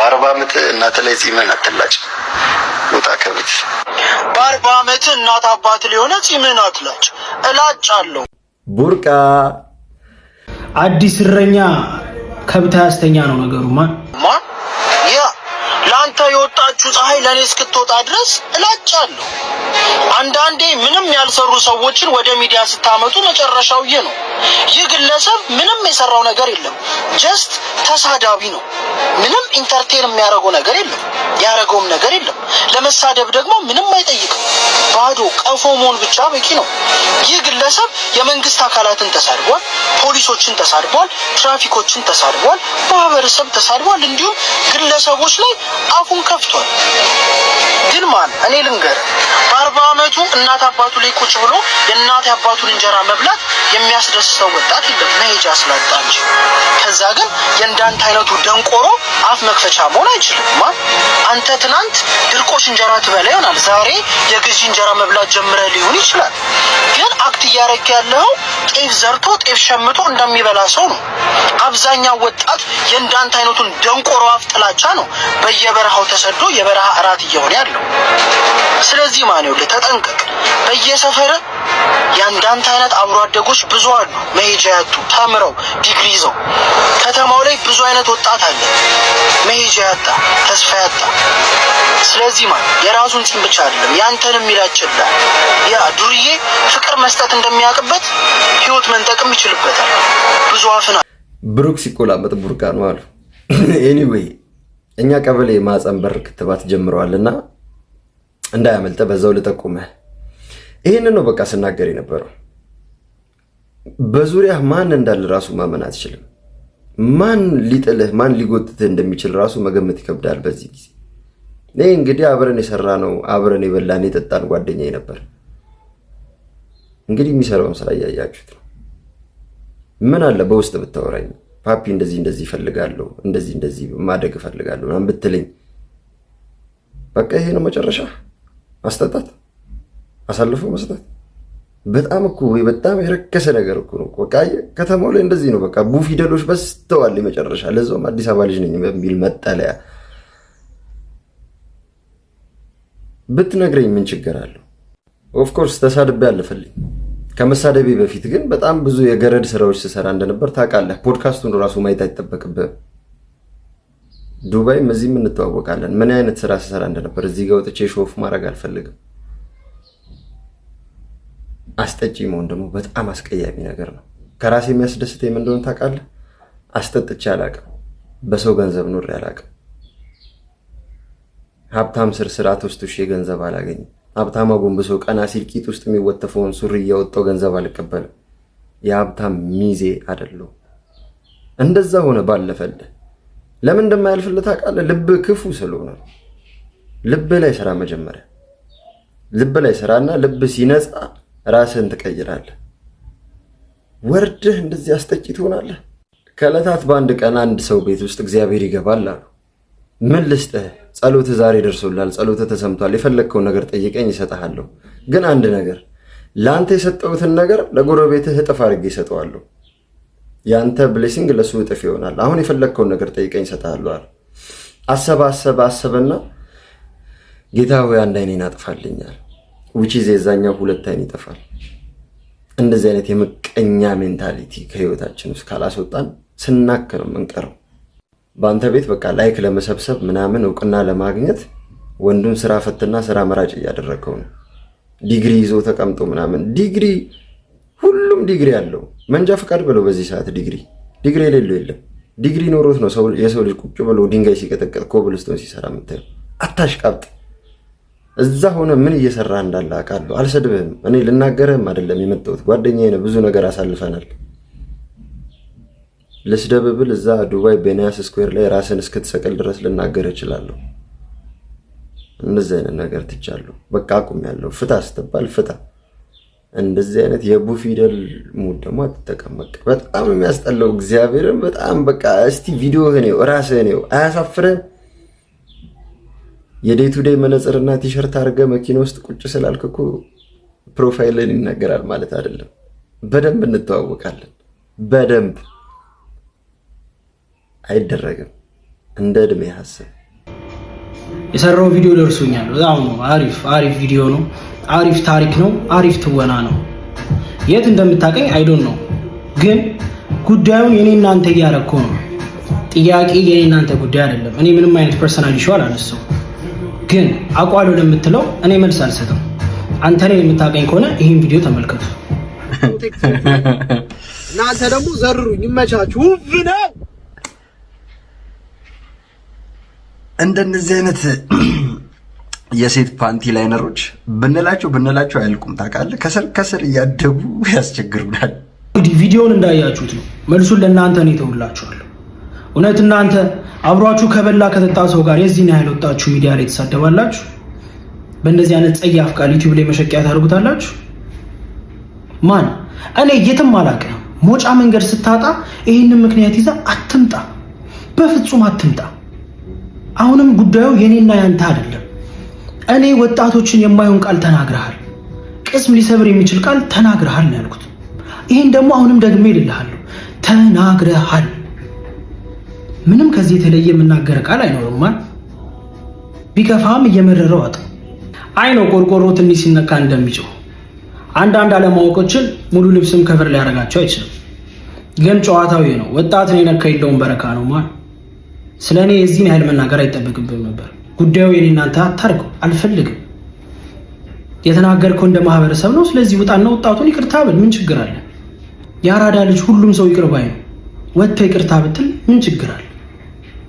በ40 ዓመት እናት ላይ ጺምህን አትላጭ። ውጣ ከቤት። በ40 ዓመት እናት አባት ሊሆነ ጺምህን አትላጭ። እላጭ አለው። ቡርቃ። አዲስ እረኛ ከብት አያስተኛ ነው ነገሩማ። ማ yeah፣ ለአንተ የወጣችሁ ፀሐይ ለእኔ እስክትወጣ ድረስ እላጫለሁ። አንዳንዴ ምንም ያልሰሩ ሰዎችን ወደ ሚዲያ ስታመጡ መጨረሻው ይህ ነው። ይህ ግለሰብ ምንም የሰራው ነገር የለም። Just ተሳዳቢ ነው። ምንም entertain የሚያደርገው ነገር የለም። ያደረገውም ነገር የለም። ለመሳደብ ደግሞ ምንም አይጠይቅም። ባዶ ቀፎ መሆን ብቻ በቂ ነው። ይህ ግለሰብ የመንግስት አካላትን ተሳድቧል፣ ፖሊሶችን ተሳድቧል፣ ትራፊኮችን ተሳድቧል፣ ማህበረሰብ ተሳድቧል፣ እንዲሁም ግለሰቦች ላይ አፉን ከፍቷል። ግን man፣ እኔ ልንገር፣ በ40 ዓመቱ እናት አባቱ ላይ ቁጭ ብሎ የእናት አባቱን እንጀራ መብላት የሚያስደስተው ወጣት የለም፣ መሄጃ ስላጣ እንጂ። ከዛ ግን የእንዳንተ አይነቱ ደንቆሮ አፍ መክፈቻ መሆን አይችልም። Man፣ አንተ ትናንት ድርቆሽ እንጀራ ትበላ ይሆናል፣ ዛሬ የግዢ እንጀራ መብላት ጀምረህ ሊሆን ይችላል። ግን act እያደረግ ያለው ጤፍ ዘርቶ ጤፍ ሸምቶ እንደሚበላ ሰው ነው። አብዛኛው ወጣት የእንዳንተ አይነቱን ደንቆሮ አፍ ጥላቻ ነው በየበረሃው ተሰዶ የበረሃ እራት እየሆነ ያለው። ስለዚህ man፣ ይኸውልህ፣ ተጠንቀቅ። በየሰፈር የአንዳንተ አይነት አብሮ አደጎች ብዙ አሉ፣ መሄጃ ያጡ፣ ተምረው ዲግሪ ይዘው። ከተማው ላይ ብዙ አይነት ወጣት አለ፣ መሄጃ ያጣ፣ ተስፋ ያጣ። ስለዚህ man፣ የራሱን ጺም ብቻ አይደለም ያንተንም ይላጭላል። ያ ዱርዬ ፍቅር መስጠት እንደሚያውቅበት ህይወት መንጠቅም ይችልበታል። ብዙ አፍና ብሩክ ሲቆላመጥ ቡርቃ ነው አሉ። Anyway፣ እኛ ቀበሌ ማህፀን በር ክትባት ጀምረዋልና እንዳያመልጠ በዛው ልጠቁምህ። ይህንን ነው በቃ ስናገር የነበረው። በዙሪያህ ማን እንዳለ ራሱ ማመን አትችልም። ማን ሊጥልህ፣ ማን ሊጎትትህ እንደሚችል ራሱ መገመት ይከብዳል በዚህ ጊዜ። ይህ እንግዲህ አብረን የሰራ ነው፣ አብረን የበላን የጠጣን ጓደኛዬ ነበር። እንግዲህ የሚሰራውን ስራ እያያችሁት ነው። ምን አለ በውስጥ ብታወራኝ፣ ፓፒ እንደዚህ እንደዚህ እፈልጋለሁ፣ እንደዚህ እንደዚህ ማደግ እፈልጋለሁ ምናምን ብትለኝ፣ በቃ ይሄ ነው መጨረሻ። ማስጠጣት፣ አሳልፎ መስጠት። በጣም እኮ በጣም የረከሰ ነገር እኮ ነው። በቃ ከተማው ላይ እንደዚህ ነው። በቃ ቡ ፊደሎች በዝተዋል። የመጨረሻ ለዛውም አዲስ አበባ ልጅ ነኝ በሚል መጠለያ ብትነግረኝ ምን ችግር አለው? Of course ተሳድቤ አለፈልኝ። ከመሳደቤ በፊት ግን በጣም ብዙ የገረድ ስራዎች ስሰራ እንደነበር ታውቃለህ። ፖድካስቱን ራሱ ማየት አይጠበቅብህም። ዱባይም እዚህም እንተዋወቃለን። ምን አይነት ስራ ስሰራ እንደነበር እዚህ ጋር ወጥቼ show off ማድረግ አልፈልግም። አስጠጪ መሆን ደግሞ በጣም አስቀያሚ ነገር ነው። ከራሴ የሚያስደስተኝ ምን እንደሆነ ታውቃለህ? አስጠጥቼ አላውቅም። በሰው ገንዘብ ኖሬ አላውቅም። ሀብታም ስር ስር አትወስዱሽ ገንዘብ አላገኝም። ሀብታም አጎንብሶ ቀና ሲል ቂጥ ውስጥ የሚወተፈውን ሱሪ እያወጣው ገንዘብ አልቀበልም። የሀብታም ሚዜ አይደለሁም። እንደዛ ሆነ ባለፈልህ። ለምን እንደማያልፍልህ ታውቃለህ? ልብህ ክፉ ስለሆነ። ልብ ላይ ስራ፣ መጀመሪያ ልብ ላይ ስራና ልብ ሲነጻ ራስህን ትቀይራለህ። ወርድህ እንደዚህ አስጠጪ ትሆናለህ። ከዕለታት በአንድ ቀን አንድ ሰው ቤት ውስጥ እግዚአብሔር ይገባል አሉ። ምን ልስጥህ? ጸሎትህ ዛሬ ደርሶልሃል፣ ጸሎትህ ተሰምቷል። የፈለግከውን ነገር ጠይቀኝ እሰጥሃለሁ። ግን አንድ ነገር፣ ለአንተ የሰጠሁትን ነገር ለጎረቤትህ እጥፍ አድርጌ እሰጠዋለሁ። የአንተ blessing ለሱ እጥፍ ይሆናል። አሁን የፈለግከውን ነገር ጠይቀኝ እሰጥሃለሁ አለ። አሰበ፣ አሰበ፣ አሰበና ጌታ ሆይ አንድ አይኔን አጥፋልኝ አለ። Which is የዛኛው ሁለት አይን ይጠፋል። እንደዚህ አይነት የምቀኛ mentality ከህይወታችን ውስጥ ካላስወጣን ስናክ ነው የምንቀረው። በአንተ ቤት በቃ like ለመሰብሰብ ምናምን እውቅና ለማግኘት ወንዱን ስራ ፈትና ስራ መራጭ እያደረገው ነው። ዲግሪ ይዞ ተቀምጦ ምናምን፣ ዲግሪ፣ ሁሉም ዲግሪ አለው። መንጃ ፈቃድ ብለው በዚህ ሰዓት ዲግሪ፣ ዲግሪ የሌለው የለም። ዲግሪ ኖሮት ነው የሰው ልጅ ቁጭ ብሎ ድንጋይ ሲቀጠቅጥ፣ ኮብልስቶን ሲሰራ የምታየው። አታሽቃብጥ። እዛ ሆነ ምን እየሰራ እንዳለ አውቃለሁ። አልሰድብህም። እኔ ልናገርህም አይደለም የመጣሁት፣ ጓደኛዬ ነህ፣ ብዙ ነገር አሳልፈናል። ልስደብ ብል እዛ ዱባይ ቤንያስ ስኩዌር ላይ ራስን እስክትሰቅል ድረስ ልናገር እችላለሁ። እንደዚህ አይነት ነገር ትቻለሁ። በቃ አቁሜያለሁ። ፍታ ስትባል ፍታ። እንደዚህ አይነት የቡ ፊደል mood ደግሞ አትጠቀም። በቃ በጣም የሚያስጠላው፣ እግዚአብሔርን በጣም። በቃ እስቲ ቪዲዮህን እየው፣ ራስህን እየው፣ አያሳፍርህም? የ day to day መነጽርና ቲሸርት አድርገህ መኪና ውስጥ ቁጭ ስላልክ እኮ profile ን ይናገራል ማለት አይደለም። በደንብ እንተዋወቃለን። በደንብ አይደረግም። እንደ እድሜ ሀስብ። የሰራው ቪዲዮ ደርሶኛል። በጣም ነው አሪፍ አሪፍ ቪዲዮ ነው። አሪፍ ታሪክ ነው። አሪፍ ትወና ነው። የት እንደምታቀኝ I don't know፣ ግን ጉዳዩን የኔና አንተ እያረከው ነው። ጥያቄ የኔና አንተ ጉዳይ አይደለም። እኔ ምንም አይነት personal issue አላነሳው፣ ግን አቋሉ ለምትለው እኔ መልስ አልሰጥም። አንተ ላይ የምታቀኝ ከሆነ ይህን ቪዲዮ ተመልከቱ። እናንተ ደግሞ ዘርሩኝ፣ ይመቻችሁ። ውብ ነው። እንደነዚህ አይነት የሴት panty liner ኦች ብንላቸው ብንላቸው አያልቁም። ታውቃለህ፣ ከስር ከስር እያደጉ ያስቸግሩናል። እንግዲህ ቪዲዮውን እንዳያችሁት ነው። መልሱን ለእናንተ እኔ ተውላችኋለሁ። እውነት እናንተ አብሯችሁ ከበላ ከጠጣ ሰው ጋር የዚህን ያህል ወጣችሁ ሚዲያ ላይ ትሳደባላችሁ? በእንደዚህ አይነት ጸያፍ ቃል ዩቲዩብ ላይ መሸቂያ ታደርጉታላችሁ? ማን እኔ የትም አላውቅም። መውጫ መንገድ ስታጣ ይህንን ምክንያት ይዛ አትምጣ፣ በፍጹም አትምጣ። አሁንም ጉዳዩ የኔና ያንተ አይደለም። እኔ ወጣቶችን የማይሆን ቃል ተናግረሃል፣ ቅስም ሊሰብር የሚችል ቃል ተናግረሃል ነው ያልኩት። ይህን ደግሞ አሁንም ደግሜ እልሃለሁ፣ ተናግረሃል። ምንም ከዚህ የተለየ የምናገር ቃል አይኖርም። ማን ቢከፋም እየመረረው አጥ አይ ነው ቆርቆሮ ትንሽ ሲነካ እንደሚጮህ አንዳንድ አለማወቆችን ሙሉ ልብስም cover ሊያደርጋቸው አይችልም። ግን ጨዋታዊ ነው። ወጣትን የነካ የለውም በረካ ነው። ማን ስለ እኔ የዚህን ያህል መናገር አይጠበቅብም ነበር። ጉዳዩ የኔ እናንተ አታርገው፣ አልፈልግም። የተናገርከው እንደ ማህበረሰብ ነው። ስለዚህ ውጣና ወጣቱን ይቅርታ ብል ምን ችግር አለ? የአራዳ ልጅ ሁሉም ሰው ይቅር ባይ ነው። ወጥተህ ይቅርታ ብትል ምን ችግር አለ?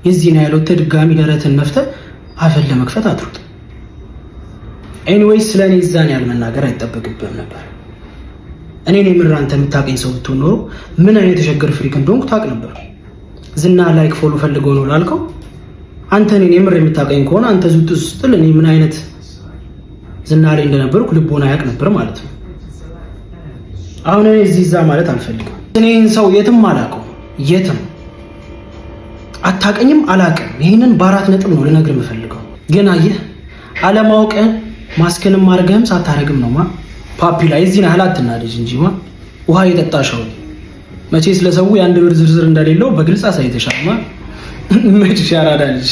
የዚህን ያህል ወጥተህ ድጋሚ ደረትን ነፍተህ አፈን ለመክፈት አትሩጥ። Anyways ስለ እኔ እዛን ያህል መናገር አይጠበቅብህም ነበር። እኔን የምር አንተ የምታውቀኝ ሰው ብትሆን ኖሮ ምን አይነት የሸገር freak እንደሆንኩ ታውቅ ነበር። ዝና like follow ፈልገው ነው ላልከው አንተ እኔን የምር የምታውቀኝ ከሆነ አንተ ዝውጥ ስትል እኔ ምን አይነት ዝና ላይ እንደነበርኩ ልቦና ያውቅ ነበር ማለት ነው። አሁን እኔ እዚህ እዛ ማለት አልፈልግም። እኔን ሰው የትም አላውቀውም፣ የትም አታውቀኝም፣ አላውቅም። ይህንን በአራት ነጥብ ነው ልነግር የምፈልገው። ግን አየህ አለማወቅህን ማስክንም አድርገህም ሳታረግም ነው ማ ፓፒ ላይ እዚህን ያህል አትናደጅ እንጂ ማ ውሃ የጠጣሻው መቼስ ለሰው የአንድ ብር ዝርዝር እንደሌለው በግልጽ አሳይተሻል። ማ መች ያራዳ ልጅ።